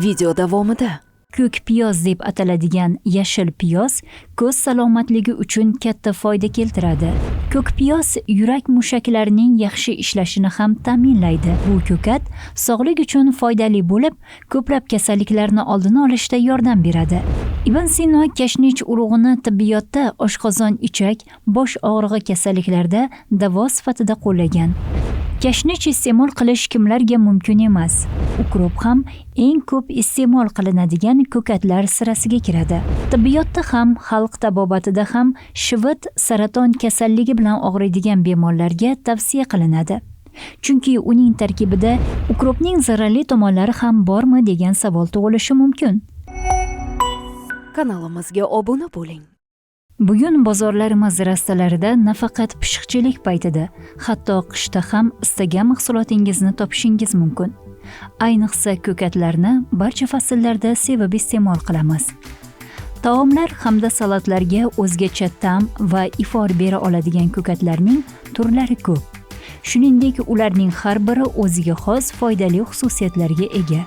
Video davomida. Ko'k piyoz deb ataladigan yashil piyoz ko'z salomatligi uchun katta foyda keltiradi. Ko'k piyoz yurak mushaklarining yaxshi ishlashini ham ta'minlaydi. Bu ko'kat sog'lik uchun foydali bo'lib, ko'plab kasalliklarni oldini olishda yordam beradi. Ibn Sino kashnich urug'ini tibbiyotda oshqozon, ichak, bosh og'rig'i kasalliklarida davo sifatida qo'llagan. Kashnich iste'mol qilish kimlarga mumkin emas? Ukrop ham eng ko'p iste'mol qilinadigan ko'katlar sirasiga kiradi. Tibbiyotda ham, xalq tabobatida ham shivit saraton kasalligi bilan og'riydigan bemorlarga tavsiya qilinadi. Chunki uning tarkibida ukropning zararli tomonlari ham bormi degan savol tug'ilishi mumkin. Kanalimizga obuna bo'ling. Bugun bozorlarimiz rastalarida nafaqat pishiqchilik paytida, hatto qishda ham istagan mahsulotingizni topishingiz mumkin. Ayniqsa ko'katlarni barcha fasllarda sevib iste'mol qilamiz. Taomlar hamda salatlarga o'zgacha ta'm va ifor bera oladigan ko'katlarning turlari ko'p. Shuningdek, ularning har biri o'ziga xos foydali xususiyatlarga ega.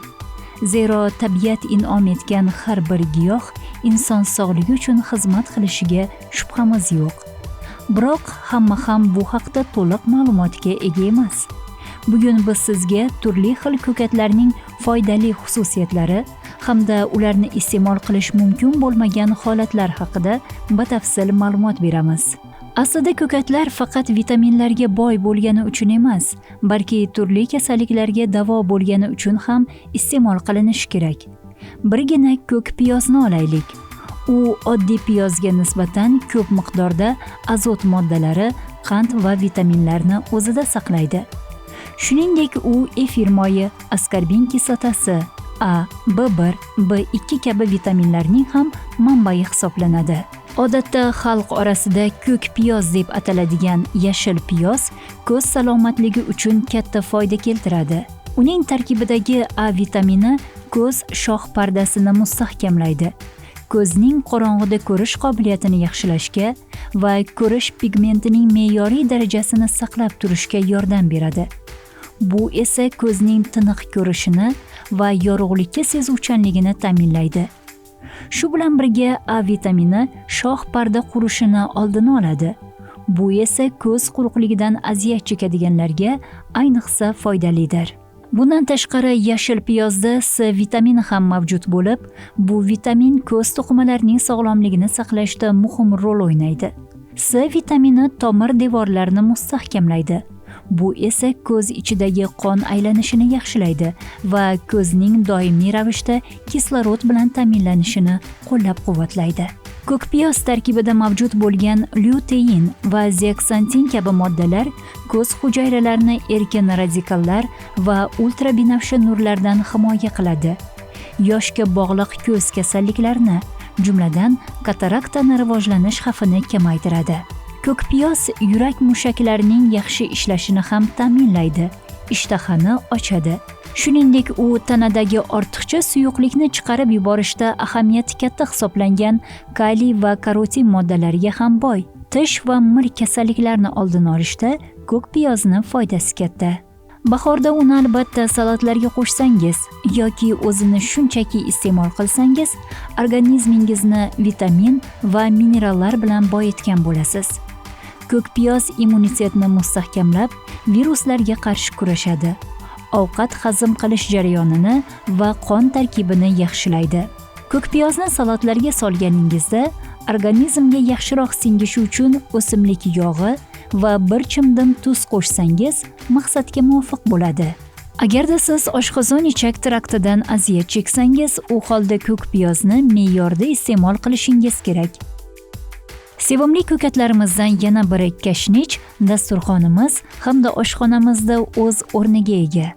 Zero tabiat in'om etgan har bir giyoh inson sog'ligi uchun xizmat qilishiga shubhamiz yo'q. Biroq hamma ham bu haqda to'liq ma'lumotga ega emas. Bugun biz sizga turli xil ko'katlarning foydali xususiyatlari hamda ularni iste'mol qilish mumkin bo'lmagan holatlar haqida batafsil ma'lumot beramiz. Aslida ko'katlar faqat vitaminlarga boy bo'lgani uchun emas, balki turli kasalliklarga davo bo'lgani uchun ham iste'mol qilinishi kerak. Birgina ko'k piyozni olaylik. U oddiy piyozga nisbatan ko'p miqdorda azot moddalari, qand va vitaminlarni o'zida saqlaydi. Shuningdek, u efir moyi, askorbin kislotasi, A, B1, B2 kabi vitaminlarning ham manbai hisoblanadi. Odatda xalq orasida ko'k piyoz deb ataladigan yashil piyoz ko'z salomatligi uchun katta foyda keltiradi. Uning tarkibidagi A vitamini ko'z shox pardasini mustahkamlaydi. Ko'zning qorong'uda ko'rish qobiliyatini yaxshilashga va ko'rish pigmentining me'yoriy darajasini saqlab turishga yordam beradi. Bu esa ko'zning tiniq ko'rishini va yorug'likka sezuvchanligini ta'minlaydi. Shu bilan birga A vitamini shox parda qurishini oldini oladi. Bu esa ko'z quruqligidan aziyat chekadiganlarga ayniqsa foydalidir. Bundan tashqari yashil piyozda C vitamini ham mavjud bo'lib, bu vitamin ko'z to'qimalarining sog'lomligini saqlashda muhim rol o'ynaydi. C vitamini tomir devorlarini mustahkamlaydi. Bu esa ko'z ichidagi qon aylanishini yaxshilaydi va ko'zning doimiy ravishda kislorod bilan ta'minlanishini qo'llab-quvvatlaydi. Ko'k piyoz tarkibida mavjud bo'lgan lyutein va zeaksantin kabi moddalar ko'z hujayralarini erkin radikallar va ultrabinafsha nurlardan himoya qiladi. Yoshga bog'liq ko'z kasalliklarini, jumladan kataraktani rivojlanish xavfini kamaytiradi. Ko'k piyoz yurak mushaklarining yaxshi ishlashini ham ta'minlaydi, ishtahani ochadi. Shuningdek, u tanadagi ortiqcha suyuqlikni chiqarib yuborishda ahamiyati katta hisoblangan kaliy va karotin moddalariga ham boy. Tish va milk kasalliklarini oldini olishda ko'k piyozni foydasi katta. Bahorda uni albatta salatlarga qo'shsangiz yoki o'zini shunchaki iste'mol qilsangiz, organizmingizni vitamin va minerallar bilan boyitgan bo'lasiz. Ko'k piyoz immunitetni mustahkamlab, viruslarga qarshi kurashadi. Ovqat hazm qilish jarayonini va qon tarkibini yaxshilaydi. Ko'k piyozni salatlarga solganingizda organizmga yaxshiroq singishi uchun o'simlik yog'i va bir chimdim tuz qo'shsangiz maqsadga muvofiq bo'ladi. Agarda siz oshqozon ichak traktidan aziyat cheksangiz, u holda ko'k piyozni me'yorda iste'mol qilishingiz kerak. Sevimli ko'katlarimizdan yana biri kashnich dasturxonimiz hamda oshxonamizda o'z o'rniga ega.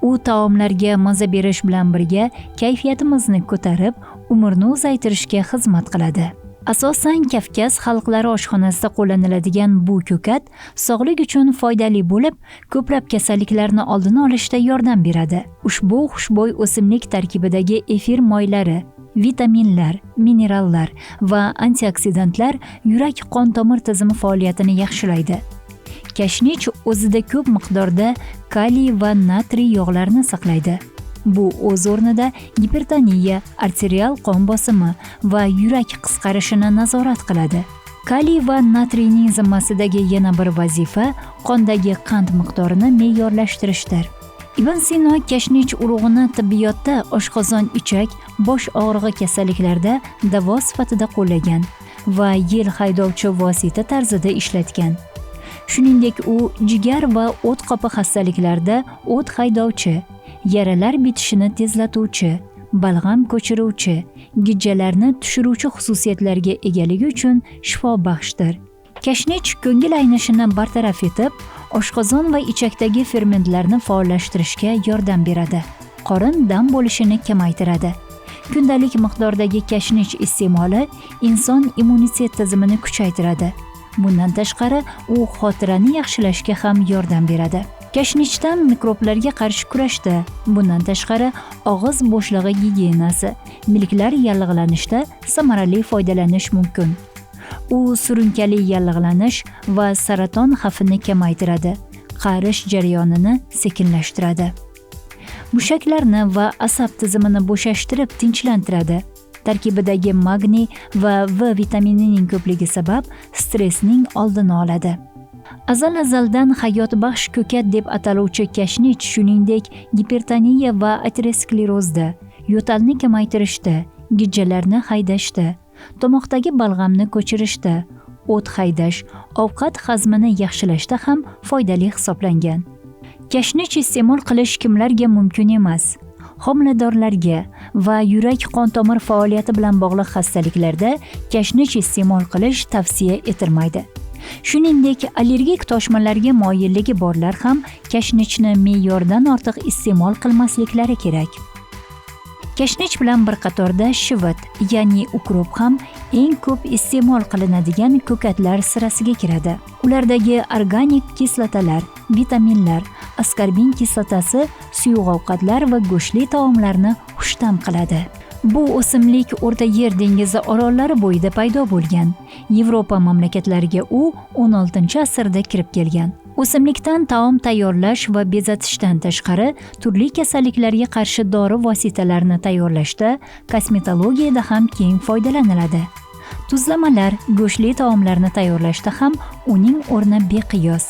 U taomlarga maza berish bilan birga kayfiyatimizni ko'tarib, umrni uzaytirishga xizmat qiladi. Asosan Kavkaz xalqlari oshxonasida qo'llaniladigan bu ko'kat sog'lik uchun foydali bo'lib, ko'plab kasalliklarni oldini olishda yordam beradi. Ushbu xushbo'y o'simlik tarkibidagi efir moylari, vitaminlar, minerallar va antioksidantlar yurak qon tomir tizimi faoliyatini yaxshilaydi. Kashnich o'zida ko'p miqdorda kaliy va natriy yog'larini saqlaydi. Bu o'z o'rnida gipertoniya, arterial qon bosimi va yurak qisqarishini nazorat qiladi. Kaliy va natriyning zimmasidagi yana bir vazifa qondagi qand miqdorini me'yorlashtirishdir. Ibn Sino kashnich urug'ini tibbiyotda oshqozon, ichak, bosh og'rig'i kasalliklarida davo sifatida qo'llagan va yel haydovchi vosita tarzida ishlatgan. Shuningdek, u jigar va o't qopi xastaliklarida o't haydovchi, yaralar bitishini tezlatuvchi, balg'am ko'chiruvchi, gijjalarni tushiruvchi xususiyatlarga egaligi uchun shifobaxshdir. Kashnich ko'ngil aynishini bartaraf etib, oshqozon va ichakdagi fermentlarni faollashtirishga yordam beradi. Qorin dam bo'lishini kamaytiradi. Kundalik miqdordagi kashnich iste'moli inson immunitet tizimini kuchaytiradi. Bundan tashqari, u xotirani yaxshilashga ham yordam beradi. Kashnichdan mikroblarga qarshi kurashda, bundan tashqari og'iz bo'shlig'i gigiyenasi, milklar yallig'lanishda samarali foydalanish mumkin. U surunkali yallig'lanish va saraton xavfini kamaytiradi, qarish jarayonini sekinlashtiradi. Mushaklarni va asab tizimini bo'shashtirib tinchlantiradi. Tarkibidagi magniy va V vitaminining ko'pligi sabab stressning oldini oladi. Azal-azaldan hayotbaxsh ko'kat deb ataluvchi kashnich shuningdek gipertoniya va aterosklerozda, yo'talni kamaytirishda, gijjalarni haydashda, tomoqdagi balg'amni ko'chirishda, o't haydash, ovqat hazmini yaxshilashda ham foydali hisoblangan. Kashnich iste'mol qilish kimlarga mumkin emas? Homiladorlarga va yurak qon tomir faoliyati bilan bog'liq xastaliklarda kashnich iste'mol qilish tavsiya etilmaydi. Shuningdek, allergik toshmalarga moyilligi borlar ham kashnichni me'yordan ortiq iste'mol qilmasliklari kerak. Kashnich bilan bir qatorda shivit, ya'ni ukrop ham eng ko'p iste'mol qilinadigan ko'katlar sirasiga kiradi. Ulardagi organik kislotalar, vitaminlar, askorbin kislotasi suyuq ovqatlar va go'shtli taomlarni xushtam qiladi. Bu o'simlik O'rta Yer dengizi orollari bo'yida paydo bo'lgan. Yevropa mamlakatlariga u 16-asrda kirib kelgan. O'simlikdan taom tayyorlash va bezatishdan tashqari turli kasalliklarga qarshi dori vositalarini tayyorlashda, kosmetologiyada ham keng foydalaniladi. Tuzlamalar, go'shtli taomlarni tayyorlashda ham uning o'rni beqiyos.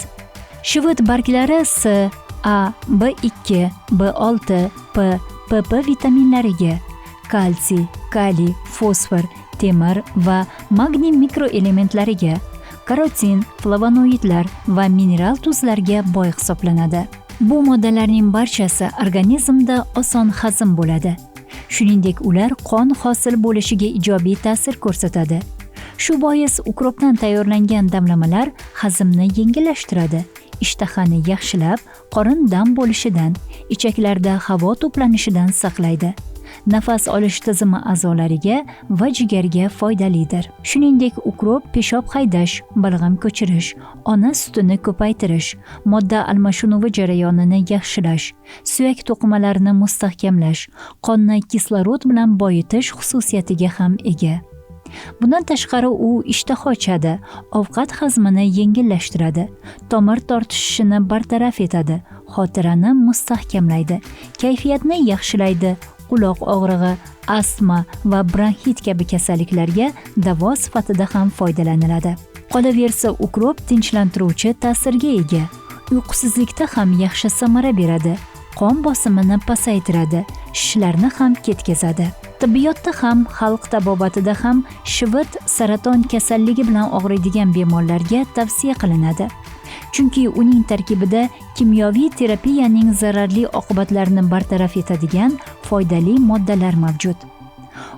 Shivit barglari S, A, B2, B6, P, PP vitaminlariga, kalsiy, kaliy, fosfor, temir va magniy mikroelementlariga, karotin, flavonoidlar va mineral tuzlarga boy hisoblanadi. Bu moddalarning barchasi organizmda oson hazm bo'ladi. Shuningdek, ular qon hosil bo'lishiga ijobiy ta'sir ko'rsatadi. Shu bois ukropdan tayyorlangan damlamalar hazmni yengillashtiradi, ishtahani yaxshilab, qorin dam bo'lishidan, ichaklarda havo to'planishidan saqlaydi. Nafas olish tizimi a'zolariga va jigarga foydalidir. Shuningdek, ukrop peshob haydash, balg'am ko'chirish, ona sutini ko'paytirish, modda almashinuvi jarayonini yaxshilash, suyak to'qimalarini mustahkamlash, qonni kislorod bilan boyitish xususiyatiga ham ega. Bundan tashqari u ishtaha ochadi, ovqat hazmini yengillashtiradi, tomir tortishishini bartaraf etadi, xotirani mustahkamlaydi, kayfiyatni yaxshilaydi, quloq og'rig'i, astma va bronxit kabi kasalliklarga davo sifatida ham foydalaniladi. Qolaversa, ukrop tinchlantiruvchi ta'sirga ega. Uyqusizlikda ham yaxshi samara beradi, qon bosimini pasaytiradi, shishlarni ham ketkazadi. Tibbiyotda ham, xalq tabobatida ham shivit saraton kasalligi bilan og'riydigan bemorlarga tavsiya qilinadi. Chunki uning tarkibida kimyoviy terapiyaning zararli oqibatlarini bartaraf etadigan foydali moddalar mavjud.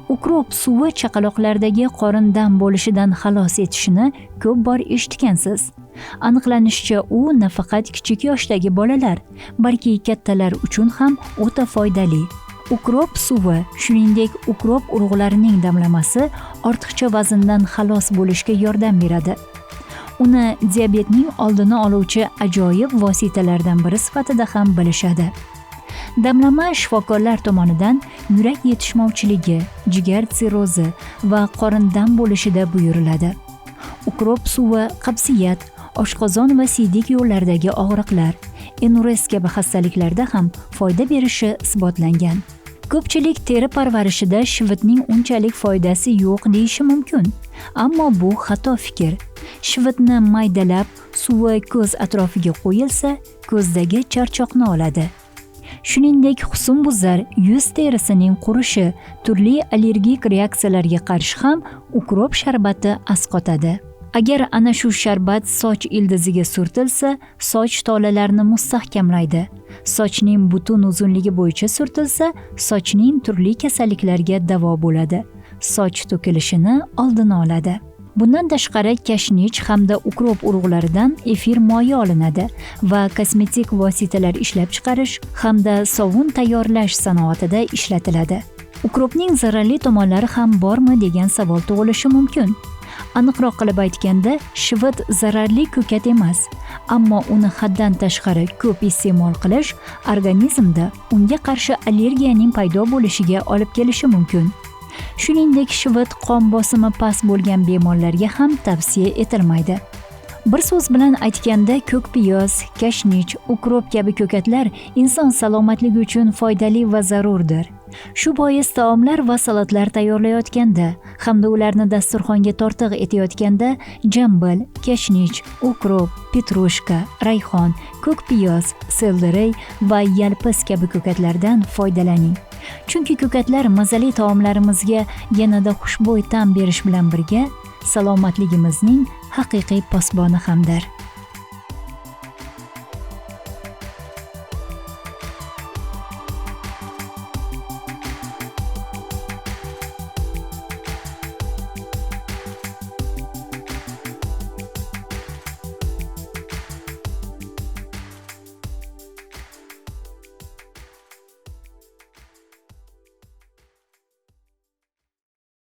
Ukrop suvi chaqaloqlardagi qorin dam bo'lishidan xalos etishini ko'p bor eshitgansiz. Aniqlanishicha, u nafaqat kichik yoshdagi bolalar, balki kattalar uchun ham o'ta foydali. Ukrop suvi, shuningdek, ukrop urug'larining damlamasi ortiqcha vazndan xalos bo'lishga yordam beradi. Uni diabetning oldini oluvchi ajoyib vositalardan biri sifatida ham bilishadi. Damlama shifokorlar tomonidan yurak yetishmovchiligi, jigar sirrozi va qorin dam bo'lishida buyuriladi. Ukrop suvi qabziyat, oshqozon va siydik yo'llaridagi og'riqlar, enurez kabi xastaliklarda ham foyda berishi isbotlangan. Ko'pchilik teri parvarishida shivitning unchalik foydasi yo'q deyishi mumkin. Ammo bu xato fikr. Shivitni maydalab, suvi ko'z atrofiga qo'yilsa, ko'zdagi charchoqni oladi. Shuningdek, husnbuzar, yuz terisining qurishi, turli allergik reaksiyalarga qarshi ham ukrop sharbati asqotadi. Agar ana shu sharbat soch ildiziga surtilsa, soch tolalarini mustahkamlaydi. Sochning butun uzunligi bo'yicha surtilsa, sochning turli kasalliklarga davo bo'ladi. Soch to'kilishini oldini oladi. Bundan tashqari kashnich hamda ukrop urug'laridan efir moyi olinadi va kosmetik vositalar ishlab chiqarish hamda sovun tayyorlash sanoatida ishlatiladi. Ukropning zararli tomonlari ham bormi degan savol tug'ilishi mumkin. Aniqroq qilib aytganda, shivit zararli ko'kat emas, ammo uni haddan tashqari ko'p iste'mol qilish organizmda unga qarshi allergiyaning paydo bo'lishiga olib kelishi mumkin. Shuningdek, shivit qon bosimi past bo'lgan bemorlarga ham tavsiya etilmaydi. Bir so'z bilan aytganda, ko'k piyoz, kashnich, ukrop kabi ko'katlar inson salomatligi uchun foydali va zarurdir. Shu bois taomlar va salatlar tayyorlayotganda hamda ularni dasturxonga tortiq etayotganda jambil, kashnich, ukrop, petrushka, rayhon, ko'k piyoz, selderey va yalpiz kabi ko'katlardan foydalaning. Chunki ko'katlar mazali taomlarimizga yanada xushbo'y ta'm berish bilan birga salomatligimizning haqiqiy posboni hamdir.